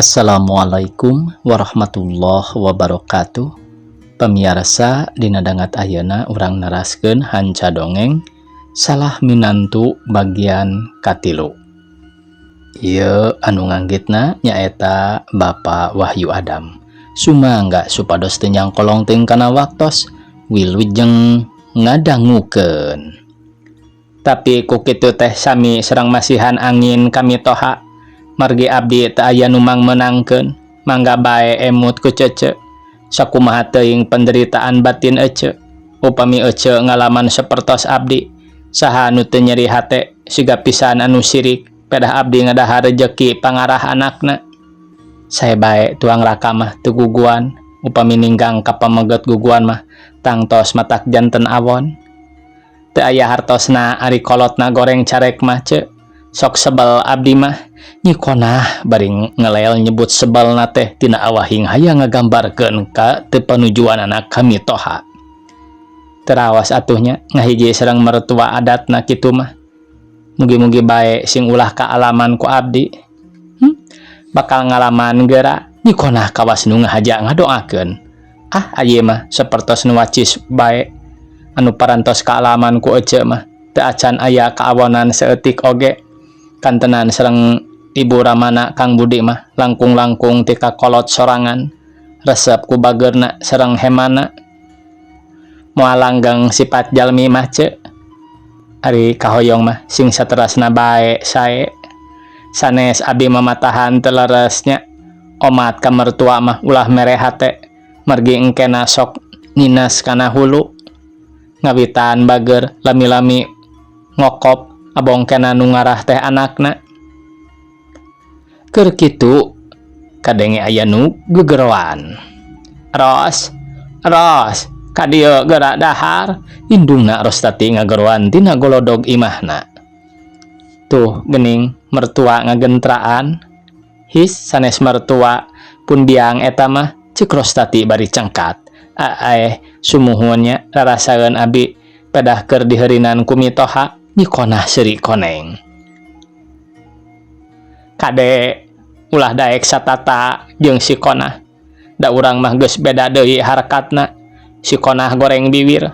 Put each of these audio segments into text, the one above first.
Assalamualaikum warahmatullahi wabarakatuh. Pamiarsa, dina dangat ayeuna urang neraskeun hanca dongeng Salah Minantu bagian katilu. Ieu anu nganggitna nyaeta Bapak Wahyu Adam. Sumangga supados teu nyangkolong teuing kana waktos, wilujeng ngadangukeun. Tapi ku kitu teh sami sareng masihan angin ka mitoha, margi abdi teu aya nu mangmeunangkeun. Mangga bae emut ku Cece sakumaha teuing penderitaan batin Ece. Upami Ece ngalaman sapertos abdi, saha anu teu nyeri hate? Siga pisan anu sirik, pedah abdi ngadahar rejeki pangarah anakna. Sae bae tuang raka mah teu guguan. Upami ninggang ka pameget guguan mah tangtos matak janten awon. Teu aya hartosna ari kolotna goreng carek mah, Ce. Sok sebel abdi mah. Nyi Konah bari ngelel nyebut sebelna teh tina awahing hayang ngagambarkeun ka teu panujuanana ka mitoha. Terawas atuh nya, ngahiji sareng mertua adatna kitu mah. Mugi-mugi bae sing ulah kaalaman ku abdi. Bakal ngalaman geura. Nyi Konah kawas nu ngahaja ngadoakeun. Ah, ieu mah sapertos nu wacis bae anu parantos kaalaman ku Ece mah teu acan aya kaawonan saeutik oge. Kantenan sareng Ibu Ramana, Kang Budi mah langkung-langkung ti kakolot sorangan, resep ku bageurna sareng hemana. Moal langgeng sifat jalmi mah, Ce. Ari kahoyong mah sing saterasna bae sae. Sanes abdi mamatahan teu leres nya. Omat ka mertua mah ulah mere hate, margi engkena sok nines kana hulu. Ngawitan bager, lami-lami ngokop, abongkena nu ngarah teh anakna. Keur kitu kadenge aya nu gegeroan. "Ros, Ros, ka dieu geura dahar!" Indungna Rostati ngageroan tina golodog imahna. Tuh geuning mertua ngagentraan. "His, sanes mertua, pun biang eta mah," ceuk Rostati bari cengkat. "Aeh, sumuhun nya, rarasaeun abi pedah keur diheurinan ku mitoha." Nyi Konah seuri koneng. "Kade, ulah daek satata jeung si Konah. Da urang mah geus beda deui harkatna." Si Konah goreng biwir.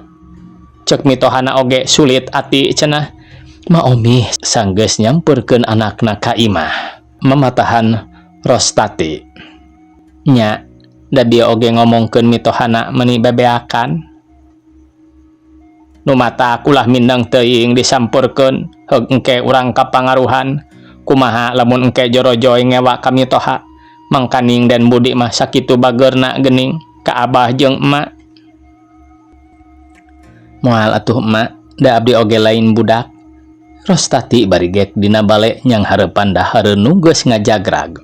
Ceuk mitohana oge sulit ati cenah. Ma Omi sanggeus nyamperkeun anakna ka imah. Mamatahan Rostati. Nya, da dia oge ngomongkeun mitohana meuni bebeakan. Nu matak ulah mindeng teuing disampurkeun, heug engke urang kapangaruhan. Kumaha lamun engke jorojoy ngewa ka mitoha? Mangkaning Den Budi mah sakitu bageurna geuning ka abah jeung emak. Moal atuh, Emak, da abdi oge lain budak. Rostati bari gek dina bale nyanghareupan dahareun nu geus ngajagrag.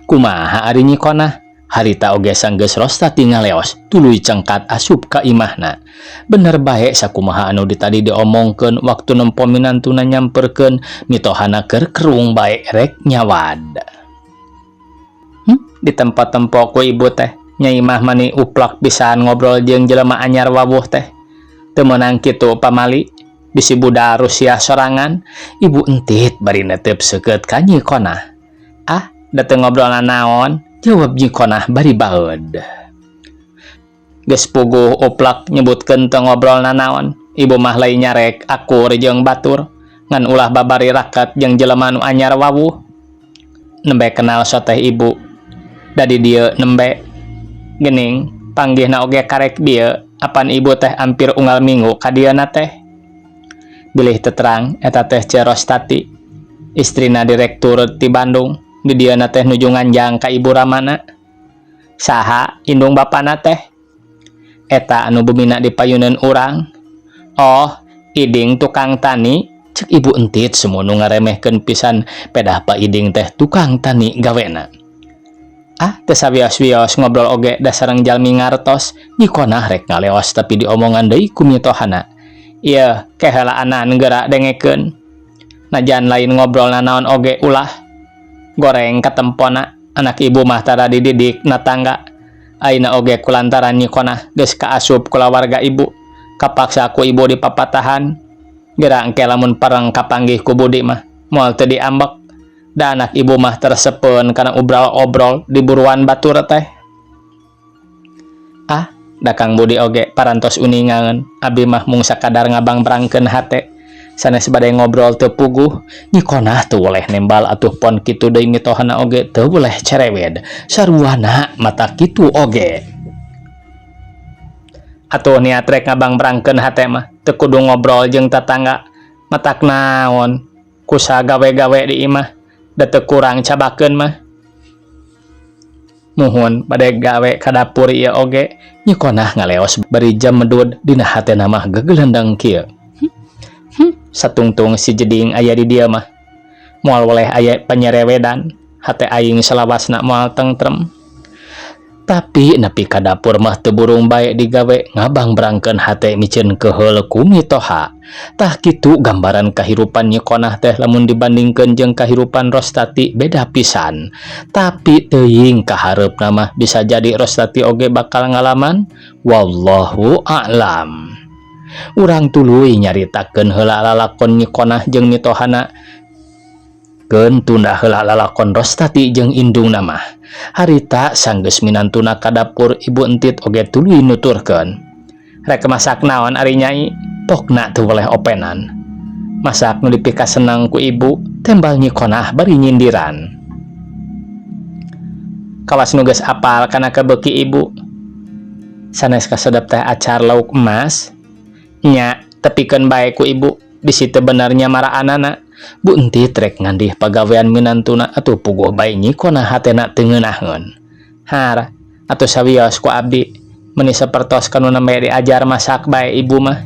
Kumaha ari Nyi Konah? Harita oge sanggeus Rostati ngaleos, tuluy cengkat asup ka imahna. Bener bae sakumaha anu ditadi diomongkeun waktu nempo minantuna nyamperkeun mitohana keur kerung bae rek nyawad. Ditempo-tempo ku ibu teh, Nyai mah mani uplak pisan ngobrol jeung jelema anyar wawuh teh. Teu meunang kitu pamali, bisi budal Rusia sorangan. Ibu Entit bari netep seukeut ka Nyi Konah. "Ah, da teu ngobrol naon," jawab Nyi Konah bari baeud. "Geus puguh uplak nyebutkeun teu ngobrol nanaon. Ibu mah lain nyarek akur jeung batur, ngan ulah babari raket jeung jelema nu anyar wawuh. Nembe kenal soteh ibu. Da di dieu nembe. Geuning panggihna oge karek bieu, apan ibu teh ampir unggal minggu ka dieuna teh." Bilih teu terang, eta teh Ce Rostati. Istrina direktur ti Bandung, di dieuna teh nuju nganjang ka Ibu Ramana. "Saha indung bapana teh?" "Eta anu bumina di payuneun urang." "Oh, Iding tukang tani," cek Ibu Entit sumuh nu ngaremehkeun pisan pedah Pak Iding teh tukang tani gawena. "Ah, teu sawios-wios ngobrol oge da sareng jalmi ngartos." Nyi Konah rek ngaleos tapi diomongan deui ku mitohana. "Ieu keheulaanan geura dengekeun. Najan lain ngobrol nanaon oge ulah. Goreng katempona, anak ibu mah tara dididik na tangga. Ayeuna oge kulantaran Nyi Konah geus kaasup kulawarga ibu, kapaksa ku ibu dipapatahan. Geura engke lamun pareng kapanggih ku Budi mah moal teu diambek. Da anak ibu mah teu resepeun kana ubral-obrol di buruan batur teh. Ah, da Kang Budi oge parantos uningaeun, abi mah mung sakadar ngabangbrangkeun hate. Sanes bade ngobrol teu puguh, Nyi Konah teu weleh nembal atuh pon kitu deui mitohana oge teu weleh cerewed. Saruana mata kitu oge. Atuh niat rek ngabangbrangkeun hate mah teu kudu ngobrol jeung tatangga. Matak naon kusa gawe-gawe di imah da teu kurang cabakeun mah. Muhun bade gawe ka dapur ieu oge, Nyi Konah ngaleos bari jamedud dina hatena mah gegelendeng kieu. Satungtung si jeding aya di dieu mah. Moal weleh aya panyerewedan, hate aing salawasna moal tentrem. Tapi nepi ka dapur mah teu burung bae digawe ngabangbrangkeun hate miceun keheul ku mitoha. Tah kitu gambaran kahirupan Nyi Konah teh lamun dibandingkeun jeung kahirupan Rostati beda pisan. Tapi teuing kahareupna mah bisa jadi Rostati oge bakal ngalaman, wallahu a'lam. Urang tuluy nyaritakeun heula lalakon Nyi Konah jeung mitohana. Keun tunda heula lalakon Rostati jeung indungna mah. Harita sanggeus minantuna ka dapur Ibu Entit oge tuluy nuturkeun. Rek masak naon ari Nyai? Pokna teu weleh openan. Masak nu dipikaseneng ku ibu, tembal Nyi Konah bari nyindiran. Kawas nu geus apal kana kabeuki ibu. Sanes kasedep teh acar lauk emas. Nya, tepikeun bae ku ibu, bisi teu bener nyamaraanana. Bu Entit rek ngandih pagawean minantuna atuh puguh bae Nyi Konah hatena teu ngeunaheun. Har, atuh sawios ku abdi, meuni sapertos kanu nembe diajar masak bae ibu mah.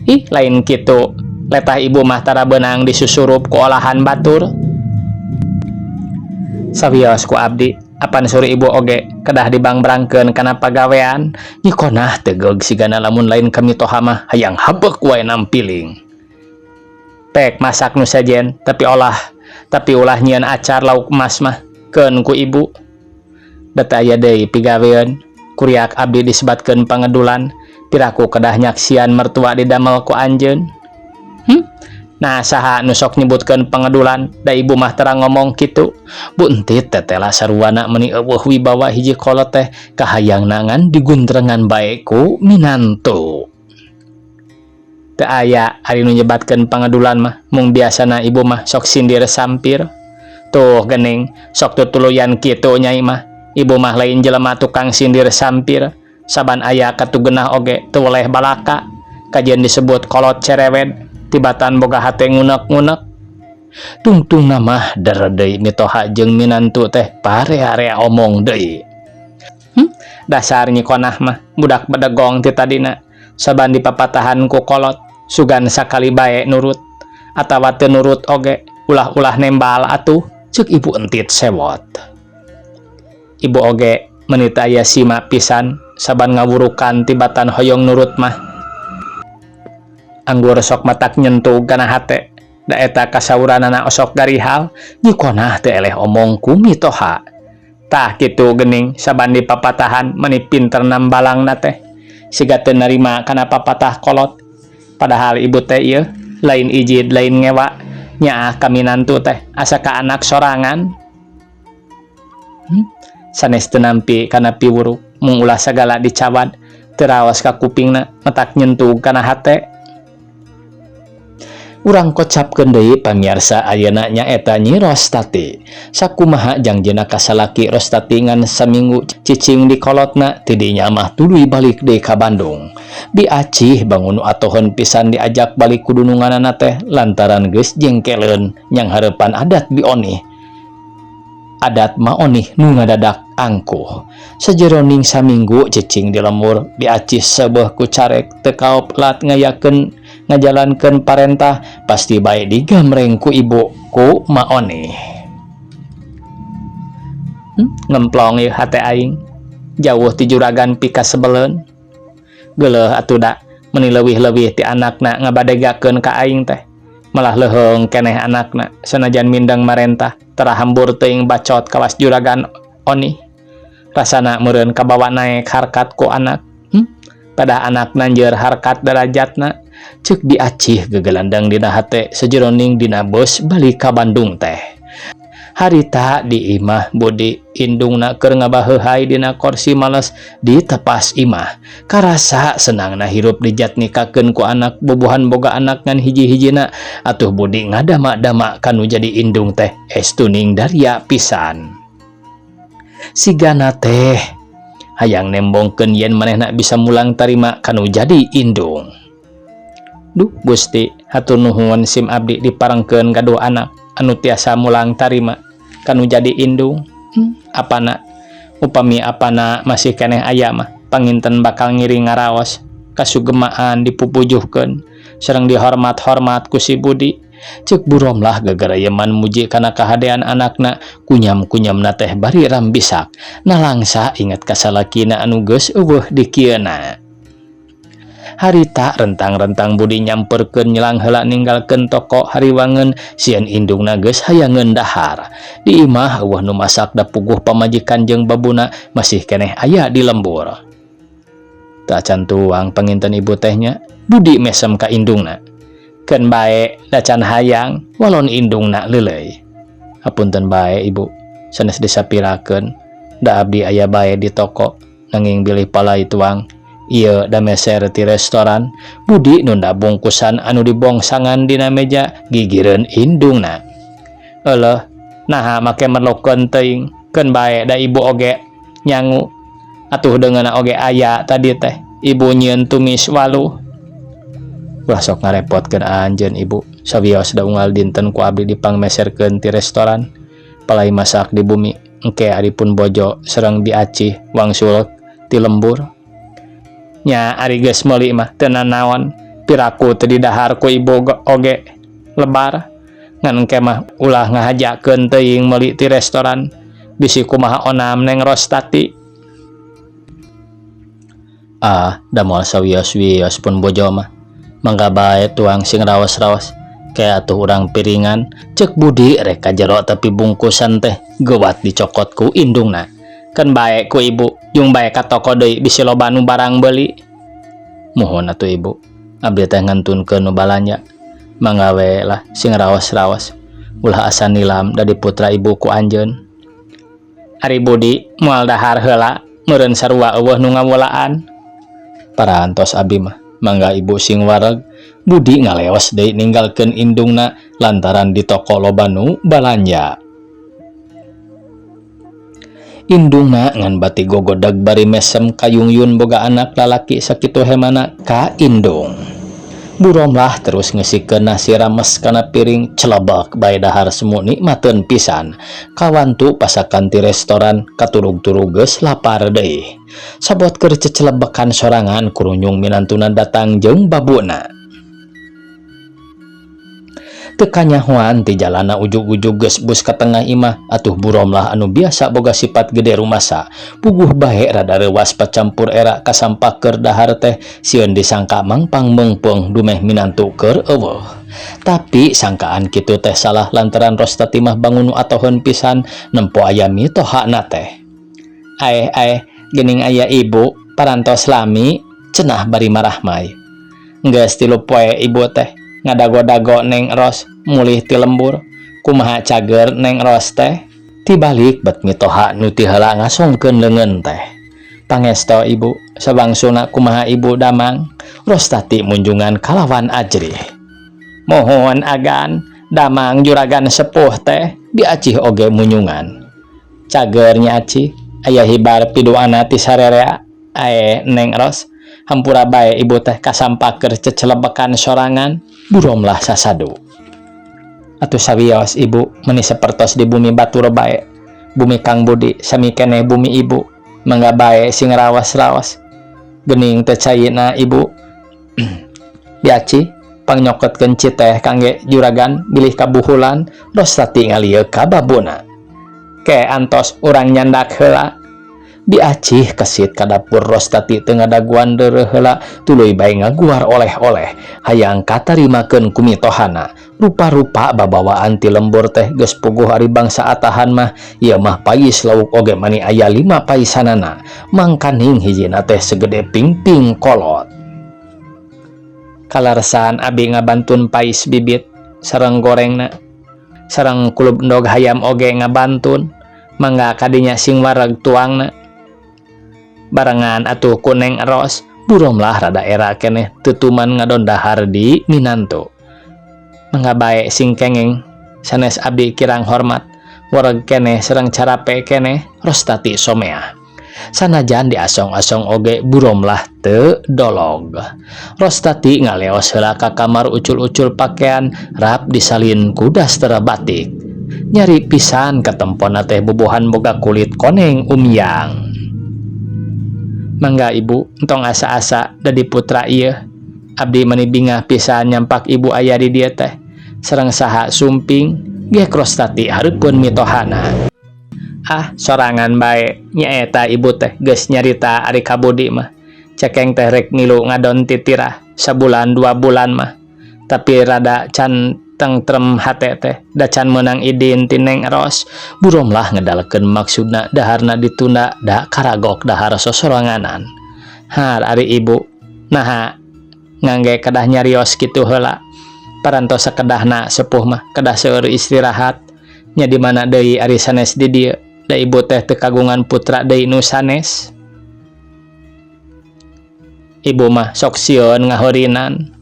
Ih, lain kitu. Letah ibu mah tara beunang disusurup ku olahan batur. Sawios ku abdi, apan suri ibu oge kedah dibangbrangkeun kana pagawean. Nyi Konah tegeug sigana lamun lain ka mitoha mah hayang habek wae nampiling. Pek masak nu sejen, tapi ulah nyieun acar lauk emas mah, keun ku ibu. Da teu aya deui pigaweun, kuriak abdi disebatkeun pangedulan, piraku kedah nyaksian mertua didamel ku anjeun. Nah saha nu sok nyebutkeun pangedulan, da ibu mah tara ngomong kitu. Bu Entit tetela saruana meuni eueuh wibawa hiji kolot teh kahayangna ngan diguntrengan bae ku minantu. Teu aya ari nu nyebatkeun pangedulan mah, mung biasana ibu mah sok sindir sampir. Tuh geuning sok tutuluyan kitu Nyai mah. Ibu mah lain jelema tukang sindir sampir. Saban aya katugenah oge teu weleh balaka. Kajian disebut kolot cerewed, tibatan boga hate ngunek-ngunek. Tungtungna mah deui mitoha jeung minantu teh parea-area omong deui. Dasar Nyi Konah mah budak bedegong ti tadina. Saban dipapatahan ku kolot, sugan sakali bae nurut atawa teu nurut oge ulah-ulah nembal atuh, ceuk Ibu Entit sewot. Ibu oge meuni teu aya sima pisan saban ngawurukan tibatan hoyong nurut mah. Anggur sok matak nyentuh kana hate, da eta kasauranana osok garihal. Nyi Konah teu eleh omong ku mitoha. Tah kitu geuning saban dipapatahan meuni pinter nambalangna teh, siga teu narima kana papatah kolot. Padahal ibu teh ieu lain ijid lain ngewa, nyaah ka minantu teh asa ka anak sorangan. Sanes teu nampi kana piwuruk, mung ulah sagala dicawad, teu raos ka kupingna matak nyentuh kana hate. Urang kocapkeun deui pamiarsa, ayeuna nyaeta Nyi Rostati. Sakumaha jangjina ka salaki Rostati ngan saminggu cicing di kolotna, tidinya mah tuluy balik deui ka Bandung. Bi Acih bangun atoheun pisan diajak balik ku dununganana teh lantaran geus jengkeleun nyanghareupan adat Bi Onih. Adat Ma Onih nu ngadadak angkuh. Sajeroning saminggu cicing di lembur, Bi Acih seubeuh ku carek teu kaop lat ngayakeun ngajalankeun parentah, pasti bae digamreng ku ibu ku Ma Onih. Ngemplong ieu hate aing. Jauh ti juragan pikasebeleun. Geuleuh atuh da meuni leuwih-leuwih ti anakna ngabadegakeun ka aing teh. Malah leuheung keneh anakna sanajan mindeng marentah tara hambur teuing bacot kawas juragan Onih. Rasana meureun kabawa naek harkat ku anak. Pada anak nanjeur harkat darajatna, ceuk Bi Acih gegelandang dina hate sajeroning dina bus balik ka Bandung teh. Harita di imah Budi indungna keur ngabaheuhay dina korsi males di tepas imah. Karasa senangna hirup dijatnikakeun ku anak bubuhan boga anak ngan hiji-hijina atuh Budi ngadama-dama kanu jadi indung teh estu ning daria pisan. Sigana teh hayang nembongkeun yen manehna bisa mulang tarima kanu jadi indung. Duh Gusti hatur nuhun sim abdi diparengkeun gaduh anak anu tiasa mulang tarima kanu jadi indung. Apana upami apana masih keneh aya mah panginten bakal ngiring ngaraos kasugemaan dipupujuhkeun sareng dihormat-hormat ku si Budi. Cek Bu Romlah gagarayeman muji kana kahadean anakna kunyam-kunyamna teh bari rambisak nalangsa inget ka salakina anu geus euweuh dikieuna. Harita rentang-rentang Budi nyamperkeun nyelang heula ninggalkeun toko hariwangeun sieun indungna geus hayangeun dahar. Di imah euweuh nu masak da puguh pamajikan jeung babuna masih keneh aya di lembur. Teu acan tuang panginten ibu teh nya, Budi mesem ka indungna. Keun bae da can hayang walon indungna leuleuy. Hapunten bae ibu, sanes disapirakeun da abdi aya bae di toko nanging bilih palai tuang. Ieu da meser ti restoran, Budi nunda bungkusan anu dibongsangan dina meja gigireun indungna. Euleuh, naha make merlokeun teuing, keun bae da ibu oge nyangu. Atuh deungeunna oge aya tadi teh, ibu nyieun tumis waluh. Ulah sok ngarepotkeun anjeun ibu, sawios da unggal dinten ku abdi dipangmeserkeun ti restoran. Palai masak di bumi, engke ari pun bojo sareng diacih wangsul ti lembur. Nya ari geus meuli mah teu nanaon, piraku teu didahar ku ibu oge lebar. Ngan engke mah ulah ngahajakeun teuing meuli ti restoran, bisi kumaha onam Neng Rostati. Ah, da moal sawios-wios pun bojo mah. Mangga bae tuang sing raos-raos. Ke atuh urang piringan, cek Budi rek ka jero tapi bungkusan teh gewat dicokot ku indungna. Keun bae ku ibu, jung bae ka toko deui bisi loba nu barang beuli. Muhun atuh ibu, abdi teh ngantunkeun nu balanja. Mangga we lah sing raos-raos. Ulah asa nilam da diputra ibu ku anjeun. Ari Budi moal dahar heula, meureun sarua euweuh nu ngamulaan. Parantos abdi mah, mangga ibu sing wareg. Budi ngaleos deui ninggalkeun indungna lantaran di toko loba nu balanja. Indungna ngan bati gogodag bari mesem kayungyun boga anak lalaki sakitu hemana ka indung. Bu Romlah terus ngeusikeun nasi rames kana piring celebek bae dahar semu nikmateun pisan. Kawantu pasakan ti restoran katurug-turug geus lapar deui. Sabot keur cecelebekan sorangan kurunyung minantuna datang jeung babuna. Teu kanyahoan ti jalana ujug-ujug geus bus ka tengah imah atuh Bu Romlah anu biasa boga sifat gede rumasa. Puguh bae rada reuwas pacampur era kasampak keur dahar teh sieun disangka mangpang meungpeung dumeh minantu keur euweuh. Tapi sangkaan kitu teh salah lantaran Rostati mah bangun nu atoheun pisan nempo aya mitohana teh. Aeh aeh geuning aya ibu parantos lami cenah bari marahmai. Geus 3 poe ibu teh ngadago-dago Neng Ros mulih ti lembur. Kumaha cager Neng Ros teh? Tibalik bet mitoha nu ti heula ngasongkeun leungeun teh. Pangesto ibu, sabangsuna kumaha ibu damang? Rostati munjungan kalawan ajrih. Mohon agan damang juragan sepuh teh diacih oge munyungan. Cager nya acih, aya hibar piduana ti sarerea. Ae Neng Ros, hampura bae ibu teh kasampaker cecelebekan sorangan. Bu Romlah sasadu. Atuh sawios ibu meni sapertos di bumi batur bae. Bumi Kang Budi sami keneh bumi ibu. Mangga bae sing rawas-rawas. Gening teh caina ibu. Biaci pangnyokeutkeun citeh kangge juragan bilih kabuhulan Rostati ngalieu ka babuna. Ke antos urang nyandak heula. Biacih kesit ka dapur Rostati teu ngadaguan deureuh heula tuluy bae ngaguar oleh-oleh hayang katarimakeun ku mitohana. Rupa-rupa babawaan ti lembur teh geus puguh ari bangsa atahan mah ieu mah pais lauk oge mani aya 5 paisanana mangkaning hijina teh segede pingping kolot. Kalarsan abi ngabantun pais bibit sareng gorengna. Sareng kulub endog hayam oge ngabantun. Mangga kadinya sing wareg tuangna. Barengan atuh ku Neng Eros, Bu Romlah rada era keneh tutuman ngadon dahar di minantu. Mangga bae sing kenging, sanes abdi kirang hormat. Wareg keneh sareng carape keneh, Rostati someah. Sanajan diasong-asong oge Bu Romlah teu dolog. Rostati ngaleos heula ka kamar ucul-ucul pakean rap disalin ku daster batik. Nyari pisan katempona teh bubuhan boga kulit koneng umyang. Mangga ibu entong asa-asa da putra ieu. Abdi mani bingah pisan nyampak ibu aya di dieu teh. Sareng saha sumping gek Rostati hareupeun mitohana. Ah, sorangan bae nyaeta ibu teh geus nyarita ari ka Budi mah. Cekeng teh rek milu ngadon titirah sabulan 2 bulan mah. Tapi rada can tengtrem hate teh da can meunang idin ti Neng Eros. Bu Romlah ngedalkeun maksudna daharna ditunda da karagok dahar sosoranganan. Har ari ibu naha ngangge kedah nyarios kitu heula. Parantos sakedahna sepuh mah kedah seueur istirahat. Nya di mana deui ari sanes di dieu da ibu teh teu kagungan putra deui nu sanes. Ibu mah sok sieun ngaheurinan.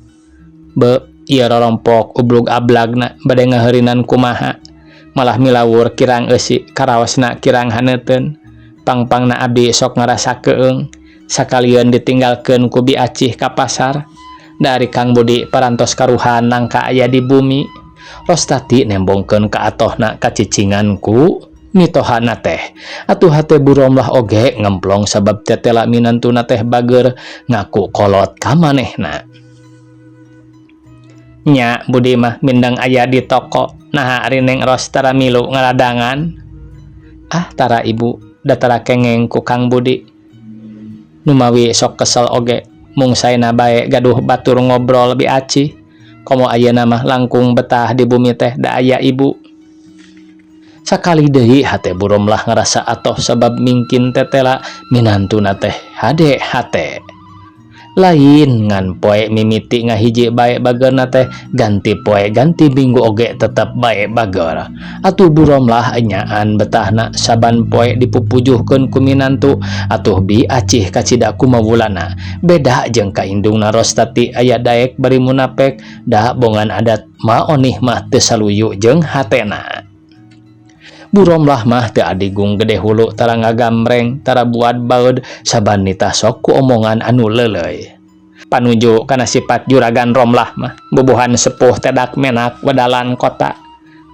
Be ieu rorompok ublug ablagna bade ngaheurinan kumaha. Malah milawur kirang eusi karaosna kirang haneuteun. Pangpangna abdi sok ngarasa keung sakalieun ditinggalkeun ku Bi Acih ka pasar. Dari Kang Budi parantos karuhan nangka aya di bumi. Rostati nembongkeun ka atohna kacicingan ku mitohana teh. Atuh hate Bu Romlah oge ngemplong sabab tetela minantuna teh bager ngaku kolot ka manehna. Nya Budi mah mindeng aya di toko. Naha ari Neng Ros tara milu ngaladangan. Ah tara ibu da tara kengeng ku Kang Budi. Numawi sok kesel oge mung saena bae gaduh batur ngobrol Bi Acih. Komo ayeuna mah langkung betah di bumi teh da aya ibu. Sakali deui hate Bu Romlah ngarasa atoh sabab mingkin tetela minantuna teh hade hate. Lain ngan poe mimiti ngahiji bae bagerna teh ganti poe ganti minggu oge tetep bae bager. Atuh Bu Romlah enyaan betahna saban poe dipupujuhkeun ku minantu atuh Bi Acih kacida kumawulana. Beda jeung ka indungna Rostati aya daek bari munapek da bongan adat maonih mah teu saluyu jeung hatena. Bu Romlah mah teu adigung gede hulu tara ngagambreng tara buat baeud saban nitah sok ku omongan anu leuleuy. Panuju kana sifat juragan Romlah mah bubuhan sepuh tedak menak wedalan kota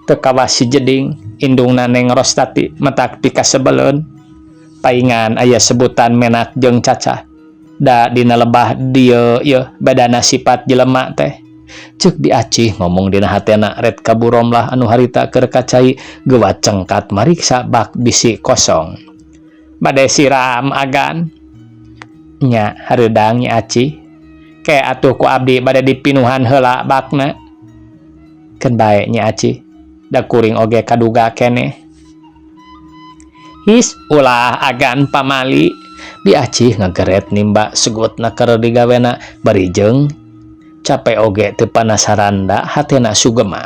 teu kawas si jeding indungna Neng Rostati matak pikasebeleun. Paingan aya sebutan menak jeung cacah da dina lebah dieu ieu badana sifat jelema teh. Ceuk Bi Acih ngomong dina hatena ret ka Bu Romlah anu harita keur kacai geuwat cengkat mariksa bak bisi kosong. Bade siram agan. Nya hareudang Nyi Acih. Ke atuh ku abdi bade dipinuhan heula bakna. Keun bae Nyi Acih. Da kuring oge kaduga keneh. His ulah agan pamali. Bi Acih ngageret nimba segutna keur digawena bari jeung capek oge teu panasaran da hatena sugema.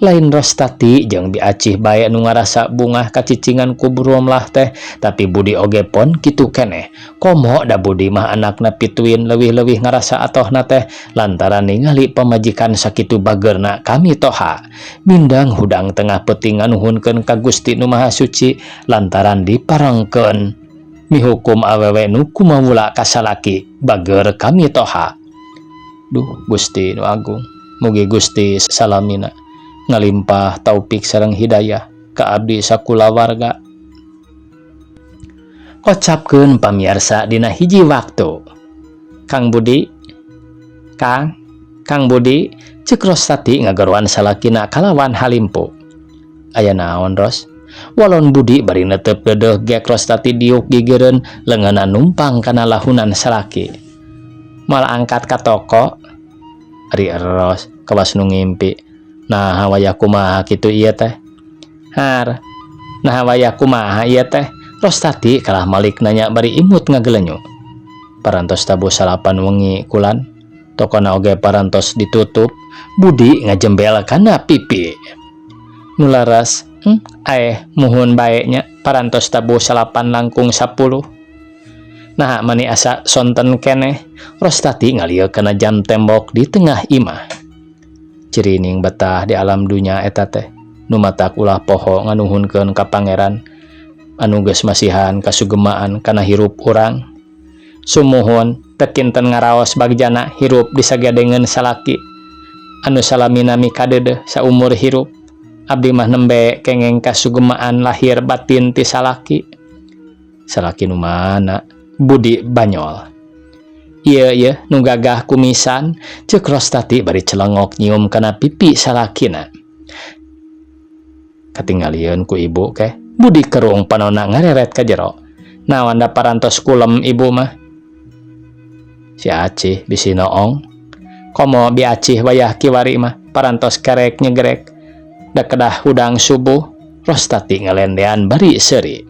Lain Rostati jeung Bi Acih bae nu ngarasa bungah kacicingan ku Bu Romlah teh, tapi Budi oge pon kitu keneh. Komo da Budi mah anakna pituin leuwih-leuwih ngarasa atohna teh lantaran ningali pamajikan sakitu bagerna ka mitoha. Mindang hudang tengah peuting nganuhunkeun ka Gusti Nu Maha Suci lantaran diparengkeun mihukum awewe nu kumawula ka salaki bager ka mitoha. Duh Gusti Nu Agung, mugi Gusti salamina ngalimpah taufik sareng hidayah ka abdi sakulawarga. Kocapkeun pamiarsa dina hiji waktu. Kang Budi, Kang, Kang Budi, ceuk Rostati ngageroan salakina kalawan halimpu. Aya naon Ros? Walon Budi bari netep deudeuh gek Rostati diuk gigireun leungeunna numpang kana lahunan salaki. Moal angkat ka toko. Ari Eros kawas nu ngimpi. Nah wayah kumaha kitu ieu teh? Har. Nah wayah kumaha ieu teh? Rostati kalah malik nanya bari imut ngagelenyu. Parantos tabuh 9 wengi kulan. Tokona oge parantos ditutup. Budi ngajembel kana pipi. Nu leres, aeh muhun bae nya parantos tabuh salapan langkung sapuluh. Naha mani asa sonten keneh, Rostati ngalieuk kana jam tembok di tengah imah. Cirining betah di alam dunya eta teh, nu matak ulah poho nganuhunkeun ka Pangeran anu geus masihan kasugemaan kana hirup urang. Sumuhun teu kinten ngaraos bagjana hirup disagedengeun salaki anu salamina mikadeudeuh saumur hirup. Abdi mah nembe kengeng kasugemaan lahir batin ti salaki. Salaki nu mana? Budi banyol. Ieu yeuh nu gagah kumisan, ceuk Rostati bari celengok nyium kana pipi salakina. Katingalieun ku ibu keh, Budi kerung panonna ngareret ka jero. Naon da parantos kulem ibu mah? Si Acih bisi noong. Komo Bi Acih wayah kiwari mah parantos kerek nyegrek. Da kedah hudang subuh, Rostati ngalendean bari seuri.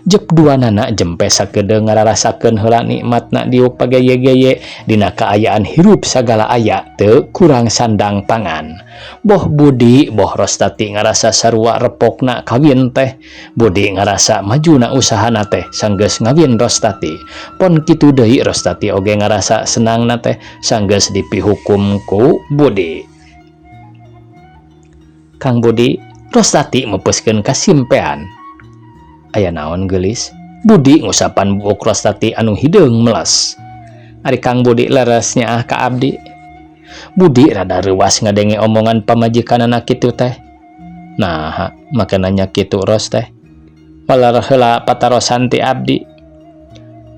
Jep duanana jempe sakedeung ngararasakeun heula nikmatna diuk pageye-geye dina kaayaan hirup sagala aya teu kurang sandang pangan. Boh Budi boh Rostati ngarasa sarua repokna kawin teh. Budi ngarasa majuna usahana teh sanggeus ngawin Rostati. Pon kitu deui Rostati oge ngarasa senangna teh sanggeus dipihukum ku Budi. Kang Budi, Rostati meupeuskeun kasimpean. Aya naon geulis? Budi ngusapan buuk Rostati anu hideung meles. Ari Kang Budi leres nyaah ka abdi. Budi rada reuwas ngadenge omongan pamajikanana kitu teh. Naha make nanya kitu Ros teh. Waler heula patarosan ti abdi.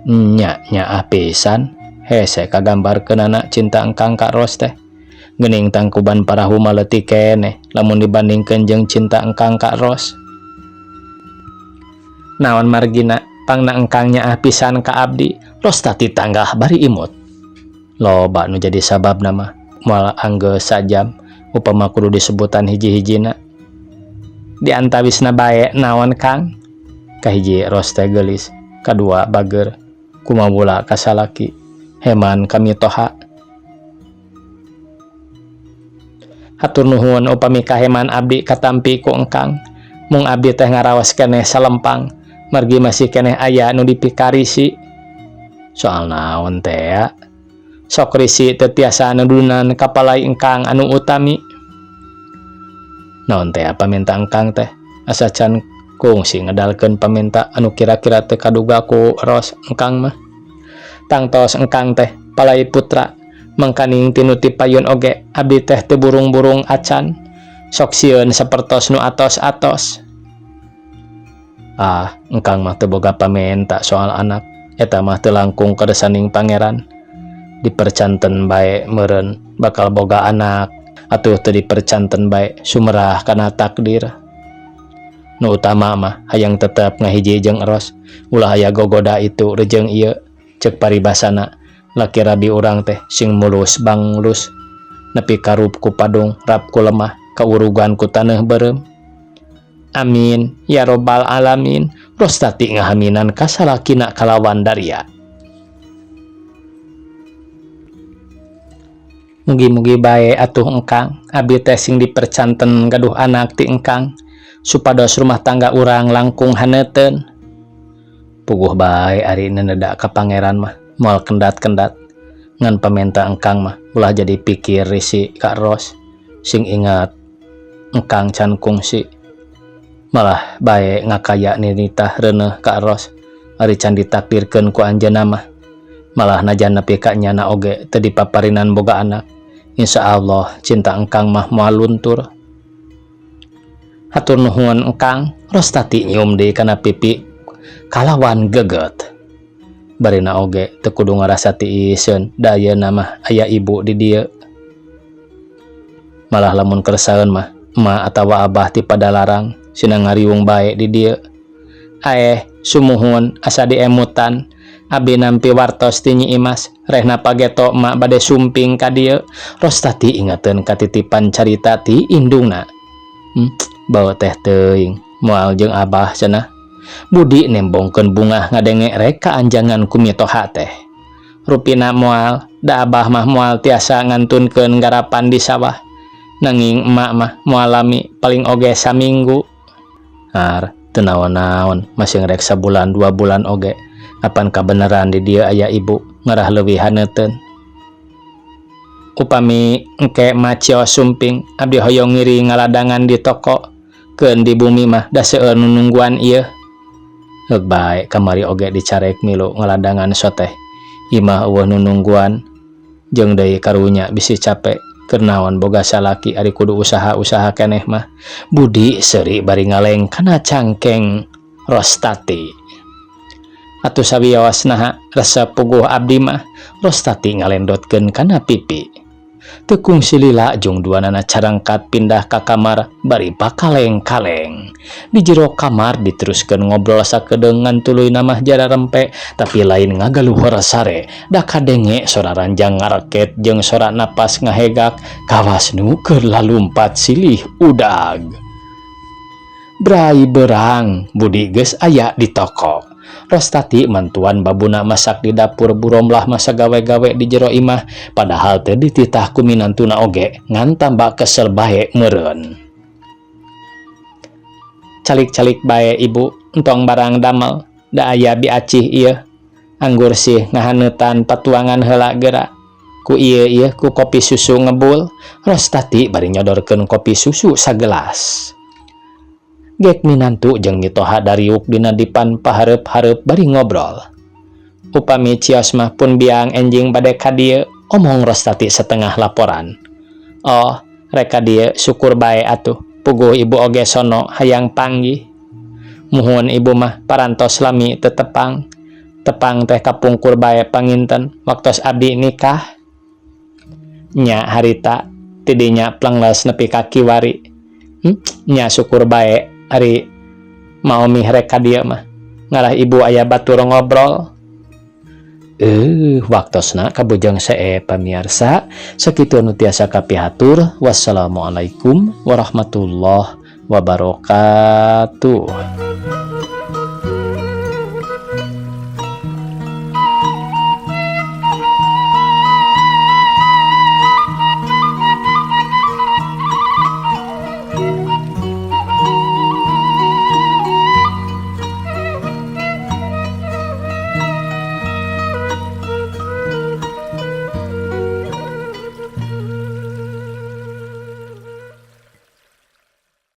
Nya nyaah pisan, hese kagambarkeunana cinta engkang ka Ros teh. Geuning tangkuban parahu mah leutik keneh lamun dibandingkeun jeung cinta engkang ka Ros. Naon margina pangna engkang nyaah pisan ka abdi, Rostati tanggah bari imut. Loba nu jadi sababna mah, moal anggeus sajam upama kudu disebutan hiji-hijina. Di antawisna bae naon Kang? Kahiji Ros teh geulis, kadua bager, kumawula ka salaki, heman ka mitoha. Hatur nuhun upami kaheman abdi katampi ku engkang. Mung abdi teh ngaraos keneh salempang, margi masih keneh aya nu dipikarisi. Soal naon tea? Sok risi teu tiasa nudunan ka palai engkang anu utami. Naon tea paminta engkang teh? Asa can kungsi ngedalkeun paminta anu kira-kira teu kaduga ku ros engkang mah. Tangtos engkang teh palai putra. Mangkaning tinu ti payun oge abdi teh teu burung-burung acan. Sok sieun sapertos nu atos-atos. Ah, engkang mah teu boga pamenta soal anak. Eta mah teu langkung kadesaning pangeran. Dipercanten bae meureun bakal boga anak atuh teu dipercanten bae sumerah kana takdir. Nu utama mah hayang tetep ngahiji jeung eros, ulah aya gogoda itu rejeung ieu ceuk paribasana. Laki rabi urang teh sing mulus banglus nepi ka rup ku padung rap ku lemah kaurugan ku taneuh beureum. Amin ya robbal alamin. Rostati ngahaminan ka salakina kalawan daria. Mugi-mugi bae atuh engkang, abdi teh sing dipercanten gaduh anak ti engkang supados rumah tangga urang langkung haneuteun. Puguh bae ari neneda ka pangeran mah moal kendat-kendat. Ngan pamenta engkang mah ulah jadi pikir risi ka Ros, sing ingat engkang can kungsi. Malah bae ngakaya ninitah reuneuh ka Ros, ari can ditakdirkeun ku anjeunna mah. Malah najan nepi ka nyana oge teu dipaparinan boga anak. Insyaallah cinta engkang mah moal luntur. Hatur nuhun engkang, Rostati nyium deui kana pipi kalawan geget. Barina oge teu kudu ngarasa tiiseun, da ayeuna mah aya ibu di dieu. Malah lamun kersaeun mah emak atawa abah ti padalarang sina ngariung bae di dieu. Aeh, sumuhun asa diemutan. Abi nampi wartos ti Nyi Imas, rehna pageto emak bade sumping ka dieu. Rostati ingateun katitipan carita ti indungna. Bau teh teuing, moal jeung abah cenah. Budi nembongkeun bungah ngadenge rek kaanjangan ku mitoha teh. Rupina moal, da abah mah moal tiasa ngantunkeun garapan di sawah. Nanging emak mah moal lami paling oge saminggu. Ar, teu naon-naon masih rek sabulan 2 bulan oge. Apan kabeneran di dieu aya ibu ngarah leuwih haneuteun. Upami engke ma cios sumping abdi hoyong ngiring ngaladangan di toko. Keun di bumi mah da seueur nu nungguan ieu. Heuk bae kamari oge dicarek milu ngaladangan soteh. Imah eueuh nu nungguan jeung deui karunya bisi capek. Keur naon boga salaki ari kudu usaha-usaha keneh mah. Budi seuri bari ngaleng kana cangkeng Rostati. Atuh sawios naha resep puguh abdi mah. Rostati ngalendotkeun kana pipi. Teu kungsi lila jung duanana carangkat pindah ka kamar bari pakaleng-kaleng. Di jero kamar diteruskeun ngobrol sakedeung ngan tuluyna mah jara rempe tapi lain ngagaluhur sare da kadenge sora ranjang ngareket jeung sora napas ngahegak kawas nu keur lalumpat silih udag. Brai berang Budi geus aya di toko. Rostati mantuan babuna masak di dapur Buromlah masa gawe-gawe di jero imah padahal teu dititah ku minantuna oge ngan tambah kesel bae meureun. Calik-calik bae ibu entong barang damel da aya bi acih ieu. Anggur sih ngahaneutan patuangan heula geura. Ku ieu ieu ku kopi susu ngebul. Rostati bari nyodorkeun kopi susu sagelas. Gek minantu jeung mitoha dariuk dina dipan pahareup-hareup bari ngobrol. Upami cios mah pun biang enjing bade ka dieu, omong Rostati setengah laporan. Oh, rek ka dieu syukur bae atuh. Puguh ibu oge sono hayang panggih. Muhun ibu mah parantos lami teu tepang. Tepang teh kapungkur bae panginten waktos abdi nikah. Nya harita tidinya plengles nepi ka kiwari. Nya syukur bae ari maomi rek ka dieu mah. Ngarah ibu aya batur ngobrol. Waktosna kabujeng see pamiarsa sakitu anu tiasa kapihatur. Wassalamualaikum warahmatullahi wabarakatuh.